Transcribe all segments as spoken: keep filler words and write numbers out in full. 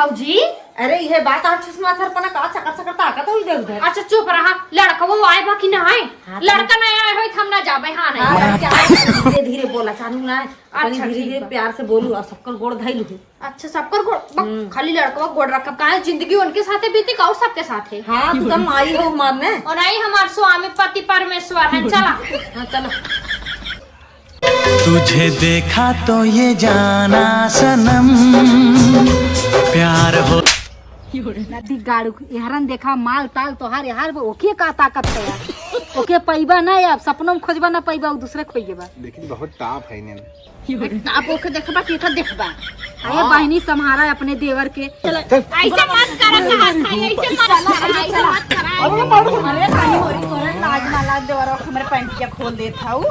भौजी। अरे, इहे बात, और चश्मा थर पना का चकर चकर ताकत होई दे उधर। अच्छा, चुप रहा। लड़कवो आए बा कि ना आए? हाँ, तो लड़का ना आए होई, हम ना जाबे। हाँ, नहीं। हाँ, लड़का आए, धीरे धीरे बोला, चालू ना है। अच्छा, तनी धीरे ठीक धीरे बा। प्यार से बोलू और सबकर गोड़ धइलू। अच्छा, सबकर गोड़, बक, हम्म। खाली लड़कवा गोड़ रखब, काहे जिंदगी उनके साथे बीती का और सबके साथे? हाँ, तू तो माई हो हमार ने। और आई हमार स्वामी पति परमेश्वर है, चला। हाँ, चलो। तुझे देखा तो ये जाना सनम प्यार हो। नदी गाड़ू, एहरन देखा माल ताल तोहार, यार वो ओके का ताकत है यार। ओके पैबा ना यार, सपनों में खोजबा ना पैबा, वो दूसरे खोइए बा। लेकिन बहुत टाप है ने। टाप ओके देखबा, के का देखबा? अरे हाँ। बहिनी, सम्हारा अपने देवर के। चल। ऐसे मत करा, कहा था, ऐसे मत करा, ऐसे मत करा, ऐसे मत करा। अरे बहिनी, मोरी तोरे लाज ना लाज, देवर हमरे पैंटिया खोल देत हऊ।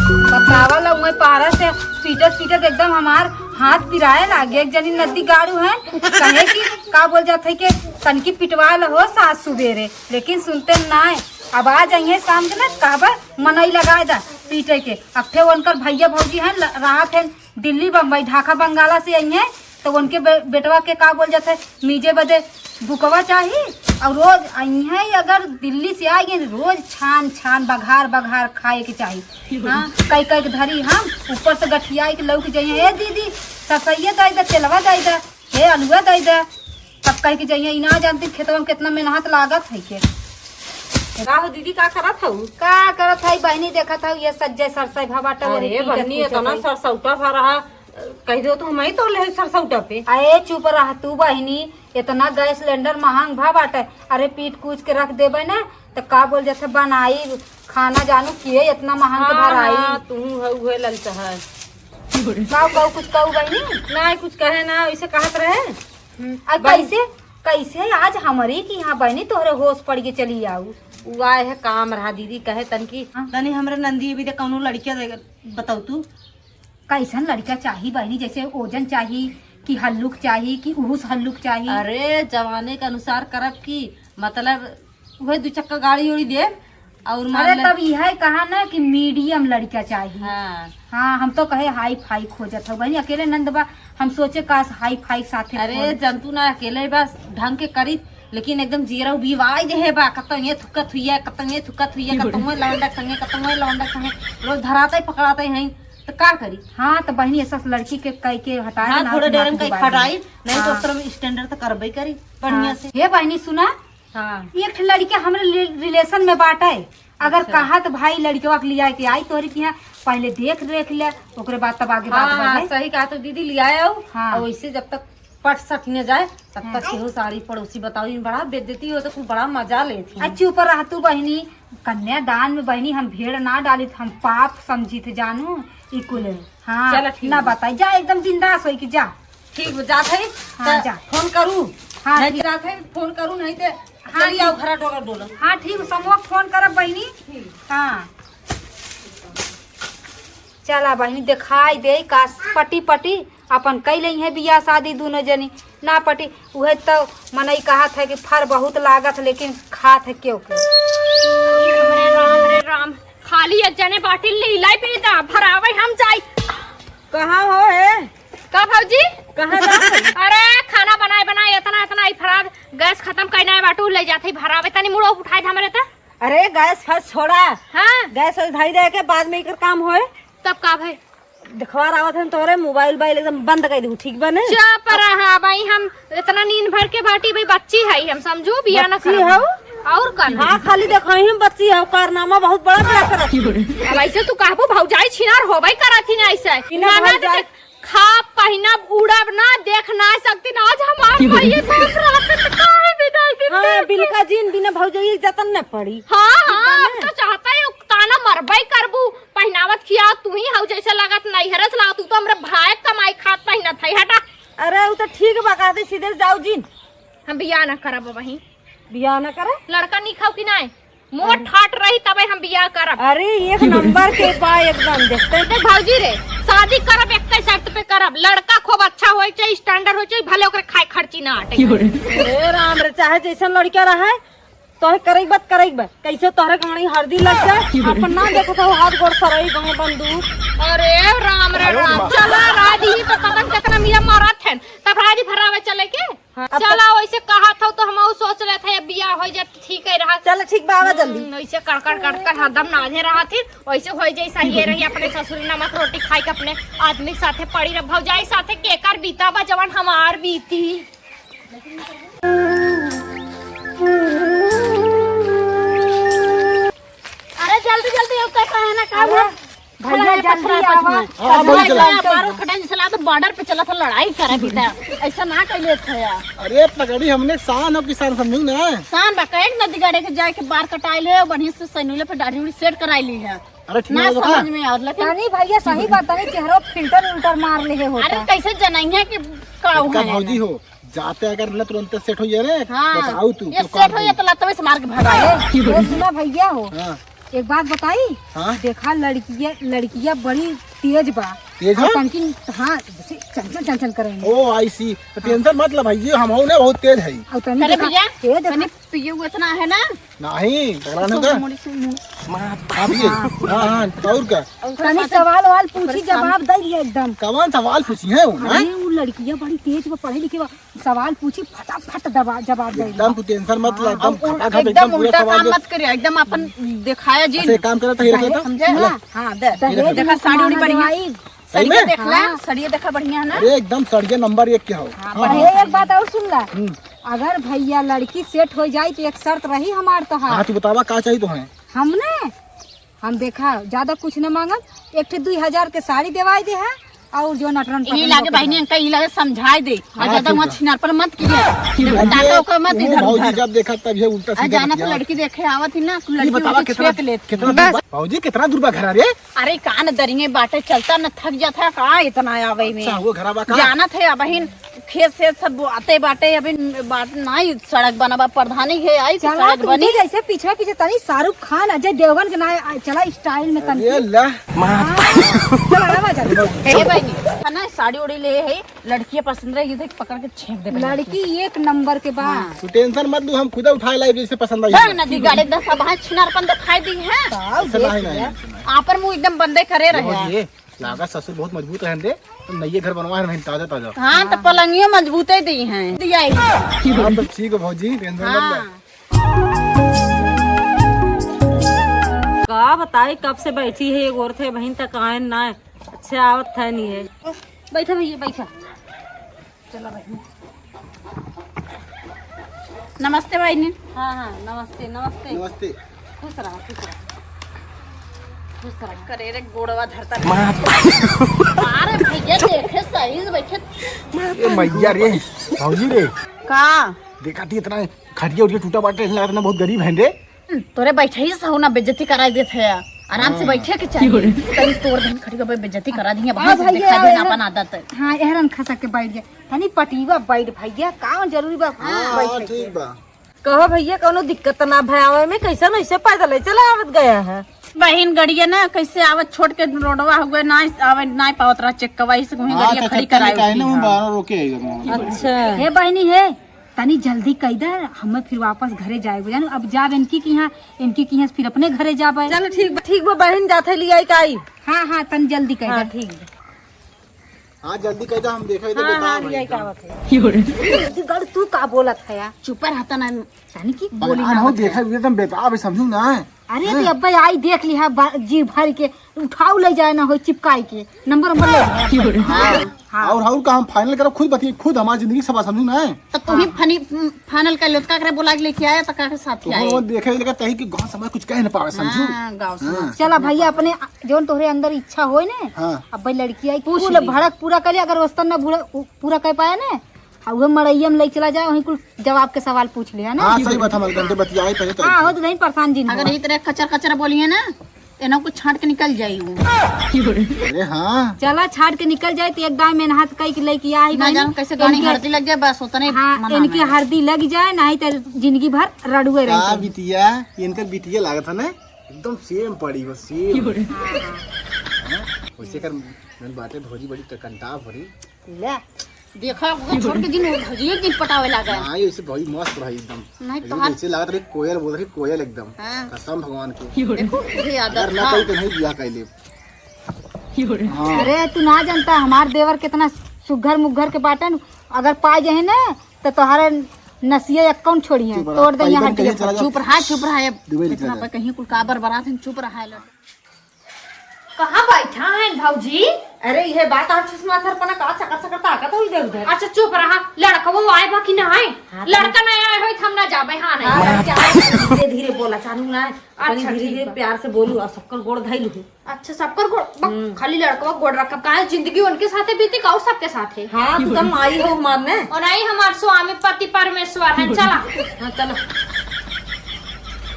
बतावा ला, उहे पहरा से पीटत पीटत एकदम हमार हाथ पिराए लागे। एक जनी नदी गाड़ू है, कहे कि का बोल जात है कि तनकी पिटवा ला हो सास सुबेरे, लेकिन सुनते नाय। अब आ जाइए शाम के ना, कहबा मनई लगा जा पीटे के। अक्ठे उनकर भैया भौजी हैं, ल-, रहत हैं दिल्ली, बम्बई, ढाका, बंगाला से आई हैं, तो उनके बे-, बेटवा के का बोल जात है, मीजे बदे बुकवा चाही। और रोज आई हैं, अगर दिल्ली से आ गए, रोज छान छान, बघार बघार खाए के चाही। हाँ, कई कई के धरी हम, ऊपर से गठियाई के लौक जाइए, "ए दीदी, ससैया दे दे, तेलवा दे दे, हे अलुआ दे दे।" तब कह के जाइए, "ई ना जानती खेतवा में कितना मेहनत लागत है के।" का हो दीदी, का करत हऊ? का करत है बहिनी, देखत हऊ ये सज्जे सरसै भा बाटे, अरे वही पीटत बहिनी, पीटत इतना है। सरसौटा भा रहा, कह दो तो हम ही तोड़ ले सरसौटा पे। अरे चुप रह तू बहिनी, इतना गैस सिलेंडर महंग भा बाटे। अरे पीट कूच के रख देबे ना, तो का बोल जाते बनाई खाना, जानू किए इतना महंग के हाँ, भराई। हाँ, तू है उहे ललचा है। का कहू, कुछ कहू बहिनी? ना, कुछ कहे ना, ऐसे कहत रहे। हम्म, आ बहिन। कैसे, कैसे आज हमरे की यहाँ बहिनी तोहरे होश पड़ के चली आऊ? उ आए है काम रहा दीदी, कहे तनकी हाँ। तनी हमरे नंदी भी दे कौनो लड़किया दे, बताऊ तू। कैसन लड़का चाही बहिनी, जैसे ओजन चाही कि हल्लुक चाही कि उहुस हल्लुक चाही? अरे जवाने के अनुसार करब की, मतलब उहे दू चक्का गाड़ी उड़ी देब और मान अरे ले तब यह कहा ना कि मीडियम लड़का चाही। हाँ। हाँ, हम तो कहे हाई फाई खोजत हो बहिनी, अकेले नंद बा, हम सोचे काश हाई फाई साथे अरे खोज। जंतु ना अकेले बस ढंग के करी, लेकिन एकदम जीरा उबिवाई देहे बा, कतौ ये थुकत हुई है, कतौ ये थुकत हुई है, कतौ ये लौंडा संगे, कतौ ये लौंडा संगे, रोज धराते पकड़ाते हैं, तो का करी? हाँ, तो बहिनी ऐसा लड़की के कई के हटाए हाँ, ना, थोड़ा देर में कई खटाई, नहीं तो हाँ। ओकरा में स्टैंडर्ड तो करबे करी बढ़िया हाँ। से। हे बहिनी सुना, हाँ। एक ठे लड़का हमरे रि-, रिलेशन में बाटे, अगर अच्छा। कहा तो भाई लड़कवा के लिया के आई तोहरे के यहाँ, पहले देख देख ले, ओकरे बाद तब आगे बात हाँ, हाँ, बढ़े। सही कहा तो दीदी, लिया आओ। हाँ। और वैसे जब तक पट सट न जाए, तब तक हाँ। केहू साड़ी पड़ोसी बताओ, इन बड़ा बेइज्जती हो तो खूब बड़ा मजा लेत ही। आ चुप रह तू बहिनी, कन्यादान में बहिनी हम भेड़ ना डालित, हम पाप समझित जानू, ई कुल। हाँ, चला ठीक ना बा। बताई, जा एकदम बिंदास होई कि जा। ठीक बा, जात है, हाँ, त जा। फोन करू। हाँ, नहीं ठीक। जात है, फोन करू, नहीं ते हाँ, चली ठीक। आओ घरा डोला डोला। हाँ, ठीक, समूह फोन करब बहिनी। ठीक। हाँ। चला बहिनी, देखाई दे का पटी पटी अपन कई लेई है बियाह शादी दुनो जनी। ना पटी, उहे तो मनई कहत है कि फर बहुत लागत है, लेकिन खात है केहू के। अरे राम रे राम, खाली एक जने बाटी लीलाई पीता, भरावे हम जाई। कहाँ हो हे? का भौजी? कहाँ जात है? अरे खाना बनाए बनाए इतना इतना ही फरार गैस खत्म करना है बाटू ले जाते ही भरावे तनी मुड़ो उठाए हमरे त। अरे गैस फैस छोड़ा। हाँ। गैस वैस धई दे के बाद में एकर काम होए। तब का भाई? देखवार आवत हन तोरे मोबाइल बाइल एकदम बंद कर दू, ठीक बा ने? चुप रहा भाई, हम इतना नींद भर के बाटी भाई, बच्ची है हम समझू बिया ना बच्ची करब। हऊ? और का ना? हाँ, खाली देखो ही हम बच्ची हऊ, कारनामा बहुत बड़ा बिया करत। अब ऐसे तू कहबो भौजाई छिनार होबे करत ही ना ऐसे। बिना ननद भौजाई के खा पहिनब उड़ब ना, देख ना सकती ना। आज हमार भाई ये देख रहा था तो काहे बिना गिफ्ट हाँ, देखे? बिलका जीन बिना भौजाई जतन न पड़ी। हाँ, ठीक बा हाँ, ना? अब तो चाहता है ताना मरबई करबू। पहिनावत खिया तू ही हऊ, जैसे लागत नैहरे से लागत, तू तो हमरे भाई कमाई खात पहिनत है, हटा। अरे, उ तो ठीक बा, कहते सीधे जाऊ जिन। हम बियाह ना करब वहीं। बियाह ना करे? लड़का नहीं खाऊ कि नहीं? मोट अरे। ठाट रही तबे हम बियाह करब। अरे, एक नंबर के बा एकदम, देखते। देख भौजी रे, शादी करब एक शर्त पे करब, लड़का खूब अच्छा होए चाहिए, स्टैंडर्ड होए चाहिए, भले ओकरे खाए खर्ची ना आटे। अरे राम रे, चाहे जैसन लड़का रहे, तोहे करई बा त करई बा। कैसे तोहरे गाड़ी हरदी लग जाए, अपन ना देखत हो हाथ गोड़ सरई गाँव बंदूक। अरे राम रे राम, चला राजी तो पता न कितना मिया मारत है, तब राजी भरावे चल। हाँ, अब चला, वैसे कहत हौ तो हम सोच लेत है, अब बियाह हो जाए तो ठीक है रहा। चल ठीक बा, आवा जल्दी। हम्म, वैसे कड़कड़ कड़कड़ हरदम नाधे रहत ही, वैसे हो जाए सही रही, अपने ससुरी नमक रोटी खाई के अपने आदमी के साथे पड़ी रह, भौजाई साथे केकर बीता बा जवन हमार बीती। अरे जल्दी जल्दी, अब कैसा है ना काम अरे, है? भैया, खड़ा है, जल्दी पत्थर आवा। में। हाँ, हाँ, भौजी, चला। बारह कटाई से ला तो बॉर्डर पे चला था, लड़ाई करे भी था। ऐसा ना कइले थे यार। अरे पगड़ी, हमने शान हो किसान, समझू ना। शान बा, कहे नदी गड़े के जाए के बार कटाई ले, बढ़िया से सैनुले पे दाढ़ी उड़ी सेट कराई ली है। अरे ठीक ना है, समझ में आवत, लेकिन तनी भैया सही बात, तनी चेहरा फिल्टर उल्टर मार ले होता। अरे कैसे जनइया कि का इनका हुआ है भौजी ना? हो, जाते अगर ना तुरंत सेट हो जाए रे, हाँ। बताओ तू, ये तो सेट हो जाए तो लतवे से मार के भगा। ए, ए, सुना भैया हो, हाँ। एक बात बताई? हाँ? देखा लड़किया, लड़किया बड़ी तेज बा। तेज और है? तनकी, हाँ, जैसे चंचल चंचल करेंगे। ओ, I see। तो हाँ। टेंशन मत ला भाई, ये हम हो ना बहुत तेज है। और तनी अरे देखा, भैया, तेज तनी देखा। पिए हुए इतना है ना? नहीं, टकराने का। मुड़ी से मुंह। हाँ, पिए। हाँ, हाँ, और का? और तनी साथ सवाल वाल पूछी, परेशान। जवाब दे दिया एकदम। कौन सवाल पूछी है वो, हैं? अरे, वो लड़किया बड़ी तेज बा, पढ़े लिखे बा। सवाल पूछी, फटाफट दबा-, जवाब दे एकदम दिया। तू टेंशन मत ले, हाँ। एकदम और फटाफट एकदम एकदम पूरा उल्टा सवाल काम दे। मत करिया, एकदम अपन दिखाया जी। अच्छा, एक काम करा, तो हीरा दहेज, का तो समझे? हाँ, हाँ, दे। दहेज देखा, में साड़ी उड़ी सामान बढ़िया। दवाई। सही सड़िया में? देख ला, हाँ। सड़िया देखा बढ़िया है ना? अरे एकदम सड़िया नंबर एक के हो। हाँ, हाँ, बढ़िया। हाँ। अरे एक बात और सुन ला, हम्म। अगर भैया लड़की सेट हो जाई तो एक शर्त रही हमार तोहार। हाँ, तू बतावा का चाहिए तुम्हें? हमने हम देखा, ज्यादा कुछ न मांगब, एक ठे दुई हजार के साड़ी देवाई दे है, और जो नटरन ई पटरन लागे होके बहिनी, बा। इनका ई लागे समझाई दे, और हाँ, ज्यादा ठीक वहाँ बा। छिनारपन मत किया। देखो, अरे, ताका ओका मत वो इधर भौजी उधर। जब देखा तब ये उल्टा आ, सीधा जाना तो बतियावत। लड़की देखे आवत ही ना, ये लड़की बतावा उलटी कितना, छेक लेती। कितना दूर बा-, भौजी कितना दूर बा घर रे? अरे, कान दरिये बाटे, चलता न थक जाता है, का इतना आवे में? अच्छा, वो घरा बा का? जानत है, अबहिन खेत से सब आते बाटे, अभी बात नाई सड़क बना बा, प्रधानी है आई तो चला सड़क तू बनी। जैसे पीछे पीछे तनी शाहरुख खान, अजय देवगन के ना आ, चला स्टाइल में तनी। अरे ला। हाँ। चला, आवा जा। ए बहिनी, है ना साड़ी उड़ी ले है, लड़कियां पसंद रही, देख पकड़ के छेक दे बहिनी। लड़की एक नंबर के बा। हाँ। तू टेंशन मत लू, हम खुद उठाए लाई जैसे पसंद आई। हाँ, नदी गाड़े दस अब हाथ छिनारपन दिखाई दी है। बाऊ ऐसे देख नहीं, नहीं, लिया। ऐसे नहीं। आपन मुंह एकदम बंदे करे रहे। ये लागत ससुर बहुत मजबूत रहन दे, तो नइये घर बनवा है ताजा ताजा। हाँ, तो पलंगियो मजबूते दी हैं। दिया ही। हाँ, तो ठीक है भौजी, टेंशन मत ले। हाँ। का बताई, कब से बैठी है ये गोरथे बहिन तक आए ना, अच्छा आवत है नहीं है। बैठा भैया, बैठा। चला बहिनी। नमस्ते बहिनी। हाँ, हाँ, नमस्ते, नमस्ते। नमस्ते। खुश रहा, खुश रहा। खुश रहा। करे रे गोड़वा धरता। अरे भैया देखे सही से बैठे। ए मैया रे, भौजी रे। का? देखा थी इतना खटिया उटिया टूटा बाटे, इतना बहुत गरीब है रे। हम्म, तोरे बैठे ही सहुना बेइज्जती कराई देत है। आराम से हाँ। बैठे के चाहिए। तनी तोर बहन खड़ी होबे, बेइज्जती करा दी है। हाँ, भैंस भैया, देखा दी आवे ना ना। अपन आदत है। हाँ, एहरन खसा के बैठ गया। तनी पटीवा बैठ भैया, का जरूरी बा? हाँ, बैठ हाँ, भैया। ठीक बा। कहो भैया, कौनो दिक्कत ना भय आवे में, कैसे ऐसे पैदल ही चला आवत गया है? बहिन गड़िया ना कैसे आवत छोड़ के रोडवा हुए ना आवे, ना पावत रहा चेक कवाई से वहीं हाँ, गड़िया तो खड़ी चक्कर कराई निकाले ना, उठी, वो हाँ। बारह रोके है इधर में। अच्छा। हे बहिनी हे, तनी जल्दी कई दे, हमें फिर वापस घरे जाए के बा, जानू। अब जाब इनकी की यहाँ, इनकी की यहाँ से फिर अपने घरे जाबे। चलो ठीक बा, ठीक बा बहिन, जाते ले आई का आई। हाँ, हाँ, तनी जल्दी कई हाँ, दे। ठीक बा। हाँ, जल्दी कई दे, हम देखा इधर हाँ, बेताब हाँ, है ले आई एकदम। का आवत है। जल्दी कर, तू का बोलत है यार? चुप रहता ना, तनी की बोली बयान ना हो, बता। देखा एकदम बेताब है, समझू ना। अरे, हाँ। तो अब्बे आई देख लिहा, बा-, जी भर के उठाऊ ले जाए ना हो चिपकाई के, नंबर नंबर ले जाए। हाँ। हाँ। और, और का हम फाइनल करब, खुद बतिए, खुद हमार जिंदगी सवाल समझू ना। तो तू ही हाँ। फनी, फाइनल कर ले, तो का करे बोला के लेके आया, तो का के साथ ही तो आए। वो देखे लगा तही कि गाँव समाज कुछ कह ना पावे, समझू? हाँ, गाँव समाज। हाँ। चला भैया, अपने जौन तोहरे अंदर इच्छा होए ने, हाँ। अब भाई लड़की आई, पूछ कुल ली। भड़क पूरा कर लिया, अगर वस्तन ना पूरा, पूरा कर पाया ने, आ उहे मड़ैया में ले चला जाए, वहीं कुल जवाब के सवाल पूछ लिया ना। हाँ, सही बात, हम घंटे बतियाए पहले तो हाँ, हो तो नहीं परेशान जिन अगर हुआ। ये तरह कचर कचर बोलिए ना, तो इन्हों को छांट के निकल जाई वो। अरे हाँ। चला, छांट के निकल जाए, तो एक दाम में हाथ कई के लेके आई ना बहिनी। जान कैसे गानी इनके हरदी लग जाए, बस उतने हाँ, मना इनके में। हरदी लग जाए, नहीं तो जिंदगी भर रड़ुए रह का जाए। बिटिया, इनकर बिटिया लागत है ना, एकदम सेम पड़ी, बस सेम। हाँ, हाँ। हाँ, वैसे कर, मैंने बातें भौजी बड़ी टकंटा भरी। ले, देखा, ओके छोड़ के दिन भजिए दिन पटावे लागे। हाँ, ये ऐसे भाई मस्त रही एकदम। नहीं एकदम तोहार ऐसे लागत रही कोयल बोल रही, कोयल एकदम। हाँ। कसम भगवान की। देखो, ये आदत अगर ना था। कही तो नहीं बियाह कर ले। हाँ। अरे, तू ना जानता, हमार देवर कितना सुघर मुघर के बाटन, अगर पा जाए ना, तो तोहरे नसिया एक कौन छोड़ी है, चुप रहा, तोड़ दे यहाँ पाइपन हड्डी कहीं चला जा। चुप रहा, चुप रहा, ये दुबई निकल इतना जा। पे कहीं कुल काबर बरात है, चुप रहा है लड़का। कहाँ बैठा है भौजी? अरे, ये बात आप सुषमा सर पना का चकर चकर ताकत हो इधर उधर। अच्छा, चुप रहा, लड़का वो आए बा कि ना आए? हाँ, लड़का नहीं आए होई, हम ना जाबे, हाँ, नहीं। हाँ, धीरे धीरे बोला, चानू ना, अच्छा, धीरे धीरे प्यार से बोलू और सबकर गोड़ धइलू। अच्छा, सबकर गोड़, बक, हम्म। खाली लड़कवा गोड़ रखब, काहे जिंदगी उनके साथे बीती का और सबके साथे? हाँ, तू तो माई हो हमार ने। और आई हमार स्वामी पति परमेश्वर है, चला। हाँ, चलो।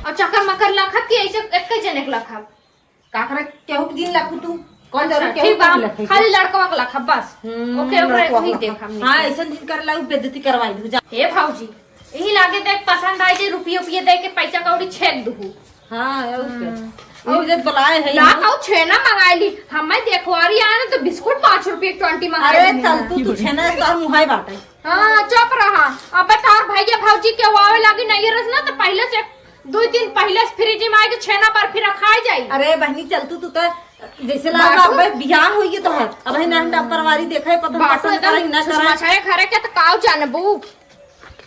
और चक्कर मकर लखब कि ऐसे एक जने के लखब? का करे, केहू के दिन लखू तू? कौन अच्छा, जरूर केहू ठीक बा, के लखू? खाली लड़कवा के लखब बस। हम्म, ओके, ओकरे लड़कवा वही के देख लखू। हमनी हाँ, के। ऐसन दिन कर ला, बेइज्जती करवाई दू, जा। हे भौजी, यही लागे देख पसंद आई जे रुपये उपिये दे के पैसा कौड़ी छेक दुहू। हाँ, और क्या? हम्म। और इधर बुलाए है ला ये। कहू छेना मंगाई ली। हमें देखवारी आए ना तो बिस्कुट पाँच रुपये की ट्वेंटी मंगाई अरे, ली। चल तू, तू छेना तो मुहाई बाटे। हाँ, चुप रहा। अबे तोर भैया भौजी के आवे लागी नहीं रस ना तो पहले से दो दिन पहले से फ्रिज में आए के छेना बर्फी रखाई जाई। अरे बहनी, चल तू, तू तो जैसे लाग बाबू। अबे बियाह होइए तो है। अब है ना हम परवारी देखा है, पता बाबू पसंद एकदम करें ना करें। सुषमा छाया घरे के तो काऊ जानबू।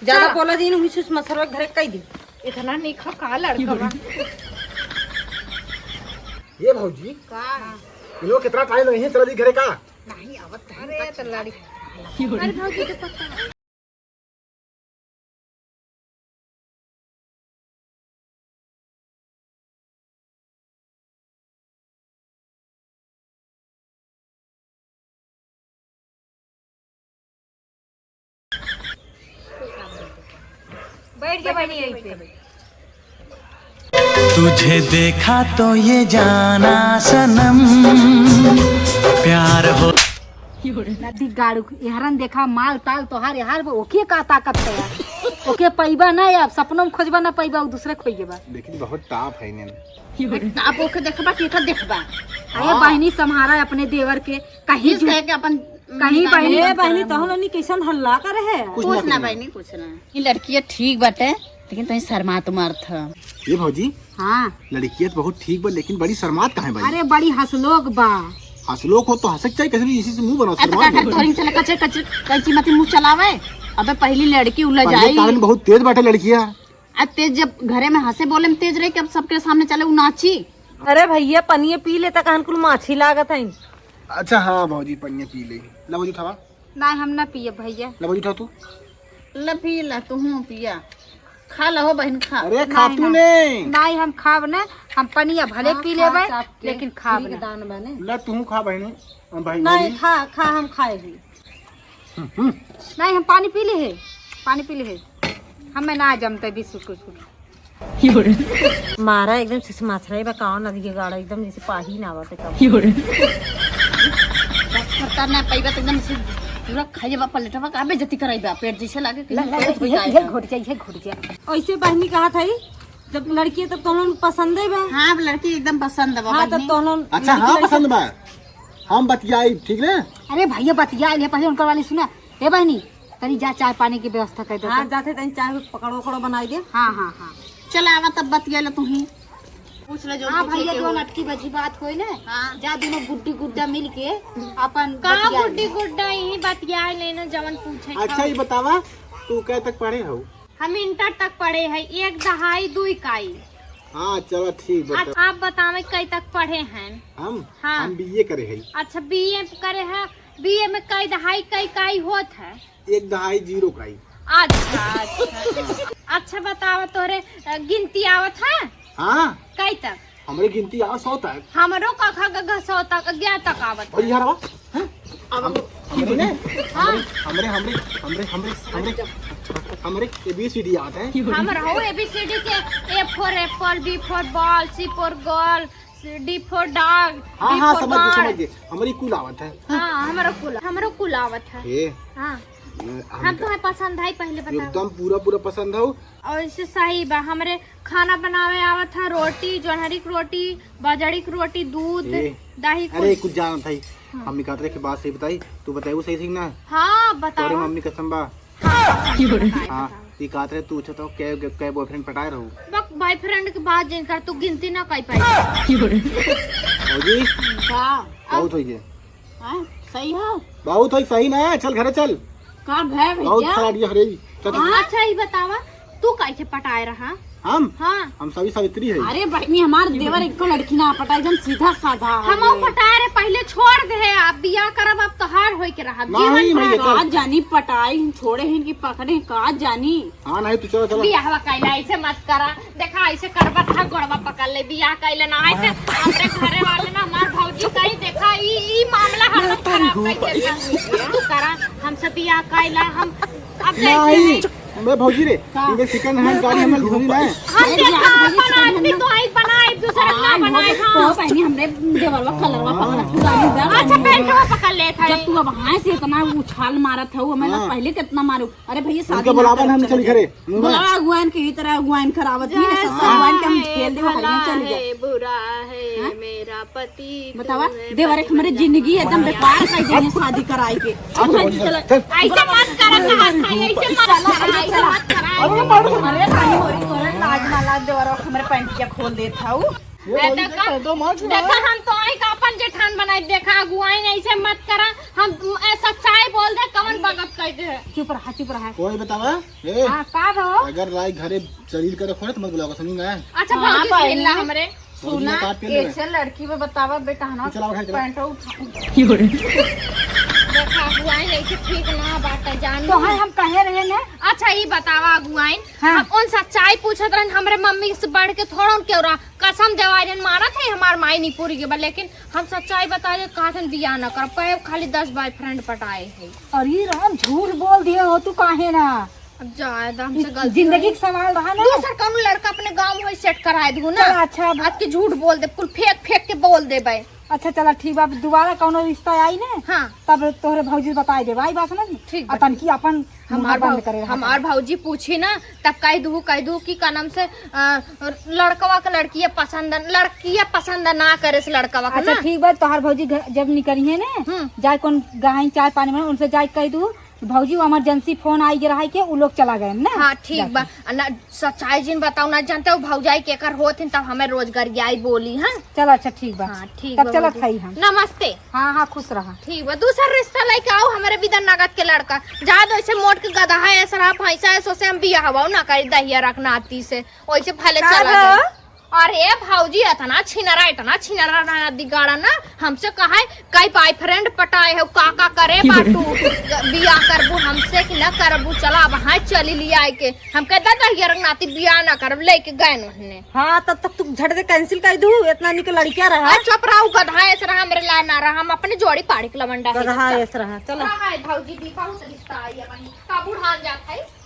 ज्यादा चला। बोला जी, नहीं सुषमा सरवा घरे कह दी। इतना नहीं खा का लड़का बा। ये भौजी, का? इन लोग कितना टाइम नहीं है, चला दी घरे का? नहीं, आवत है। अरे, तो लड़ी। अरे, भौजी, तो पता है। बैठ जा बहनी यहीं पे। तुझे देखा तो ये जाना सनम प्यार हो। नदी गाड़ू, एहरन देखा माल ताल तोहार, एहार बा, ओके का ताकत है यार? ओके पैबा ना यार, सपनों में खोजबा ना पैबा, उ दूसरे खोइए बा। लेकिन बहुत टाप है इन्हें। टाप ओके देखबा कि एकर देखबा? अरे हाँ। बहनी, सम्हारा अपने देवर के, कहीं किस जु-, कहे के अपन कहीं निकाल बहनी, ले। ए बहनी, तोहन लोनी कैसन हल्ला करे है? कुछ कुछ ना ना, कुछ ना। बहनी, कुछ ना। ये लड़किया ठीक बाटे, लेकिन तनी शर्मात मारत ह। ये भौजी, हाँ। लड़किया तो बहुत ठीक बा, लेकिन बड़ी शर्मात काहे बा? अरे, बड़ी हंसलोक बा। हंसलोक हो तो हंसक चाहिए, कैसे भी इसी से मुंह बनाओ, अरे, शर्मात काका, नहीं। तोहरी चले कचे, कचे, कैंची मती मुंह चलावे। अबे, पहली लड़की उलझ अरे, आई। कारण बहुत तेज बाटे लड़किया। अब तेज जब घरे में हंसे बोले में तेज रहे कि अब सबके सामने चले उ नाची। अरे भैया, पनिया पी लेता, कहन कुल माछी लागत है। अच्छा हाँ भौजी, पनिया पी ले। ला भौजी उठावा। नहीं, हम ना पिए भैया। ला भौजी उठा तू। ला पी ला, तू हूँ पिया। खा ला हो बहन, खा। अरे खा नहीं, तू नहीं। ने। नहीं, हम खाब ना, हम पनिया भले हाँ, पी खा लेबे, चाप के। लेकिन खाब ठीक ना। दान बने। ला तू खा बहनी, हम भाई नहीं, बोली। खा, खा, हम खाए ही। हम्म, हम्म। नहीं, हम पानी पी ले है, पानी पी ले है। हमें ना जमते बिस्कुट उस्कुट। मारा एकदम से माछराई बा, कावन नदी के गाड़ा एकदम जैसे पाही ना आवत है कब। बस करता ना, पैबा तो एकदम से पूरा खाइए बा, पलटवा का बेइज्जती कराई बा, पेट जैसे लागे कि ला, ला, पेट ये, में ये जाए। घोट जा, ये घोट जा। ऐसे बहनी कहा था ही, जब लड़की है तब तोहन पसंद है बा। हाँ, अब लड़की एकदम पसंद है बा, हाँ, तब बहनी। तोहन अच्छा, लड़की हाँ, लड़की पसंद बा। हम बतियाई, ठीक ना? अरे भैया, बतिया ले, पहले उनकर वाली सुना। ए बहनी, तनी जा, चाय पानी की व्यवस्था कर दे हाँ, तो। जाते तनी चाय पकड़ो, पकड़ो बनाई दे। हाँ, हाँ, हाँ। चल आवा, तब बतिया ले तू ही। पूछ ले जो हाँ पूछे भैया, के जो होई। अटकी बची बात होई ना, हाँ। जा दोनों गुड्डी गुड्डा मिल के अपन का बतिया गुड्डी ले। गुड्डा यही बतिया लेना, जवन पूछे अच्छा, खाओ। ये बतावा, तू कै तक पढ़े हो? हम इंटर तक पढ़े है, एक दहाई, दू इकाई। हाँ, चला ठीक बा। अच्छा, आप बतावे कई तक पढ़े हैं? हम? हाँ। हम बीए करे है। अच्छा, बीए करे है, बीए में कई दहाई, कई इकाई होत है? एक दहाई जीरो इकाई। अच्छा, अच्छा। हाँ। अच्छा, बतावा तोहरे, अ, गिनती आवत है? हाँ। कई तक? हमरे गिनती आ सौ तक। हमरो कखा गघा सौ तक, ग्यारह तक आवत है। भैया रवा, हैं? अब हम, हमरे ने, हाँ। हमरे, हमरे, हमरे, हमरे, हमरे, हमरे A B C D याद है। हमरा हो A B C D के, A for apple, B for ball, C for girl, D for dog, हाँ, D हाँ, for समझ गए, bird। समझ गए। हमरी कुल आवत है। हाँ, हमरो कुल, हमरो कुल आवत है। ए, हाँ। हम हमका तुम्हें पसंद है, पहले बताओ। एकदम पूरा, पूरा पसंद है। और इससे सही बा, हमरे खाना बनावे आवत है, रोटी, जोन्हरी के रोटी, बाजरी के रोटी, दूध, ए, दही, अरे, कुल। कुछ जानत है, हाँ। हमनी कहत रहे कि बात सही बताई, तू बताई वो सही, सही ना? हाँ, बताओ। तोरे मम्मी कसम बा। हाँ, बताई, हाँ, बताओ। ये कहत रहे, तू अच्छा तो कै, कै boyfriend पटाए रहू? बक, boyfriend के बात जिन कर, तू गिनती ना कर पाई। भौजी, का? बहुत हो गया। हाँ, सही हो? बहुत है, सही ना है, चल घरे चल। का भय बहुत भैया? खराब ये हरे। तो हाँ, अच्छा, ई बतावा, तू काहे के पटाए रहा? हम? हाँ। हम सभी सावित्री है। अरे बहनी, हमार देवर एको लड़की ना पटाए, एकदम सीधा साधा है। हम पटाए रहे, पहले छोड़ दे, अब बियाह करब, अब तोहार होई के रहा। नहीं, नहीं, ये चल। का जानी पटाई, छोड़े हैं कि पकड़े, का जानी। हाँ, नहीं, तू चलो, चलो। बियाहवा कैला, ऐसे मत करा। देखा, ऐसे करबा था, गोड़वा पकड़ ले, बियाह कैले ना। ऐसे हमरे घरे वाले ना, हमार भौजी कही, देखा, ई, ई मामला हम लोग खराब कर देता। तू करा, हमसे बियाह कैला, हम अब जैसे नहीं, मैं भौजी रे, का? इनके second hand गाड़ी हमें धोनी ना है। हम अरे देखा, यार, भौजी अपन second hand आदमी ना। तो आई बनाए, दूसरा ना हाँ, बनाए, भौजी, हाँ। तो पहनी हमरे देवरवा कलरवा पकड़ा, हाँ। तू गाड़ी उधर अच्छा, गाड़ी पैंटवा पकड़ लेत है। जब तू अब हाँ से इतना उछाल मारत है, हमें ना हाँ। पहले कितना मारू। अरे भैया, शादी उनके ना बुलावा ना, हम चली घरे। बुलावा अगुआन के, ही तरह अगुआन करावत ही ना, जैसा ससुर अगुआन के हम है खेल दे, भला भैया चल जा। है, बुरा है हाँ? मेरा पति, बतावा, तू है देवर एक हमरे पतिव्रता। जिंदगी एकदम बेकार कर देने शादी कराई के। अच्छा, अब भौजी, चल, चल। ऐसे मत करा, कहा था, ऐसे मत करा, ऐसे मत करा, ऐसे मत करा। अरे, मारो। अरे, रानी हो रही, तोरे लाज ना लाज, देवर हमरे पैंटिया खोल देत हऊ। ये ए, भौजी देखा, देख, पैंटो मार चुका देखा, है। हम तो आई का अपन जेठान बनाई, देखा, अगुआइन ऐसे मत करा, हम, ए, सच्चाई बोल दे, कवन बगत कह दे। चुप रहा, चुप रहा। कोई बतावा, ए, हाँ, का हो? अगर राय घरे शरीर करे खोले तो मत बुलावा, समझी ना? अच्छा, हाँ, भौजी से मिलना हमरे। भौजी सुना, का पेन है? ऐसे लड़की में बतावा, बेटा, है ना, तू चलावा, घर चला। पैंटो उठा। देखा, अगुआइन ऐसे ठीक ना बाटे, जानू। तो है, हम कहे रहे ना। अच्छा, ई बतावा, अगुआइन, हाँ। हम उन सच्चाई पूछत रहन, हमरे मम्मी से बढ़ के थोड़ा उनके रहा। कसम देवारियन मारत है हमार माई निपुरी के बा, लेकिन हम सच्चाई बता दे, कहत हन बियाह न करब, कहे खाली दस boyfriend पटाए है। अरे राम, झूठ बोल दिए हो तू, काहे ना? अब जाए दा, हमसे गलती जिंदगी हो गई। के सवाल रहा ना। दूसर कौनो लड़का अपने गाँव में set कराए दू ना। चला, अच्छा, अब आज के झूठ बोल दे, कुल फेंक फेंक के बोल देबे। अच्छा, चला, ठीक बा, अब दोबारा कौनो रिश्ता आई ना, हाँ। तब तोहरे भौजी बताए देबे, आई बात समझ में? ठीक आ बा। तनकी अपन हमार मुंह बंद भौ-, करे रहा। हमार भौजी पूछी ना, तब कह दू, कह दू कि का नाम से, अ, लड़कवा के लड़किया पसंद, लड़किया पसंद ना करे से लड़कवा के अच्छा, ना। ठीक बा, तोहार भौजी घर जब निकरिहे ना, हम्म। जाए कौन गहाई चाय पानी में, उनसे जाए कह दू, भौजी, वो emergency phone आई रहा है के, उ लोग चला गए ना। हाँ, ठीक जाके। बा। आ ना, सच्चाई जिन बताओ ना, जानते हो भौजाई के कर होत हिन, तब हमें रोजगार आई बोली, हाँ? चल, अच्छा, ठीक बा। हाँ, ठीक तब बा, चलत भौजी। हई हम। नमस्ते। हाँ, हाँ, खुश रहा। ठीक बा, दूसर रिश्ता लेके आओ, हमरे बिदर नगद के लड़का। जा दो, ऐसे मोट के गदहा ऐसा रहा, भैंसा ऐसा से हम बियाह हवाओ ना करी, दहिया रखना आती से, वैसे भले का चला हो? गए। अरे भौजी, इतना छिनरा, इतना छिनरा ना दिगाड़ा ना, हमसे कहा है, कई boyfriend पटाए हो, का का करे बाटू, बियाह करबू हमसे कि ना करबू, चला अब हाँ चली लिया के। हम कहता था, "ये रंग नाती बियाह ना करब," लेके गए उन्हें। हाँ, तब तक तू झट दे cancel कर दू, इतना निक लड़किया रहा। आ, चुप रहा, गधा ऐसे रहा, हमरे ला ना रहा, हम अपने जोड़ी पाड़ी के लवंडा है, गधा चल। ऐसे रहा, चलो। रहा है भौजी, दी बहुत रिश्ता आई है वहीं, का बुढ़ान जात है।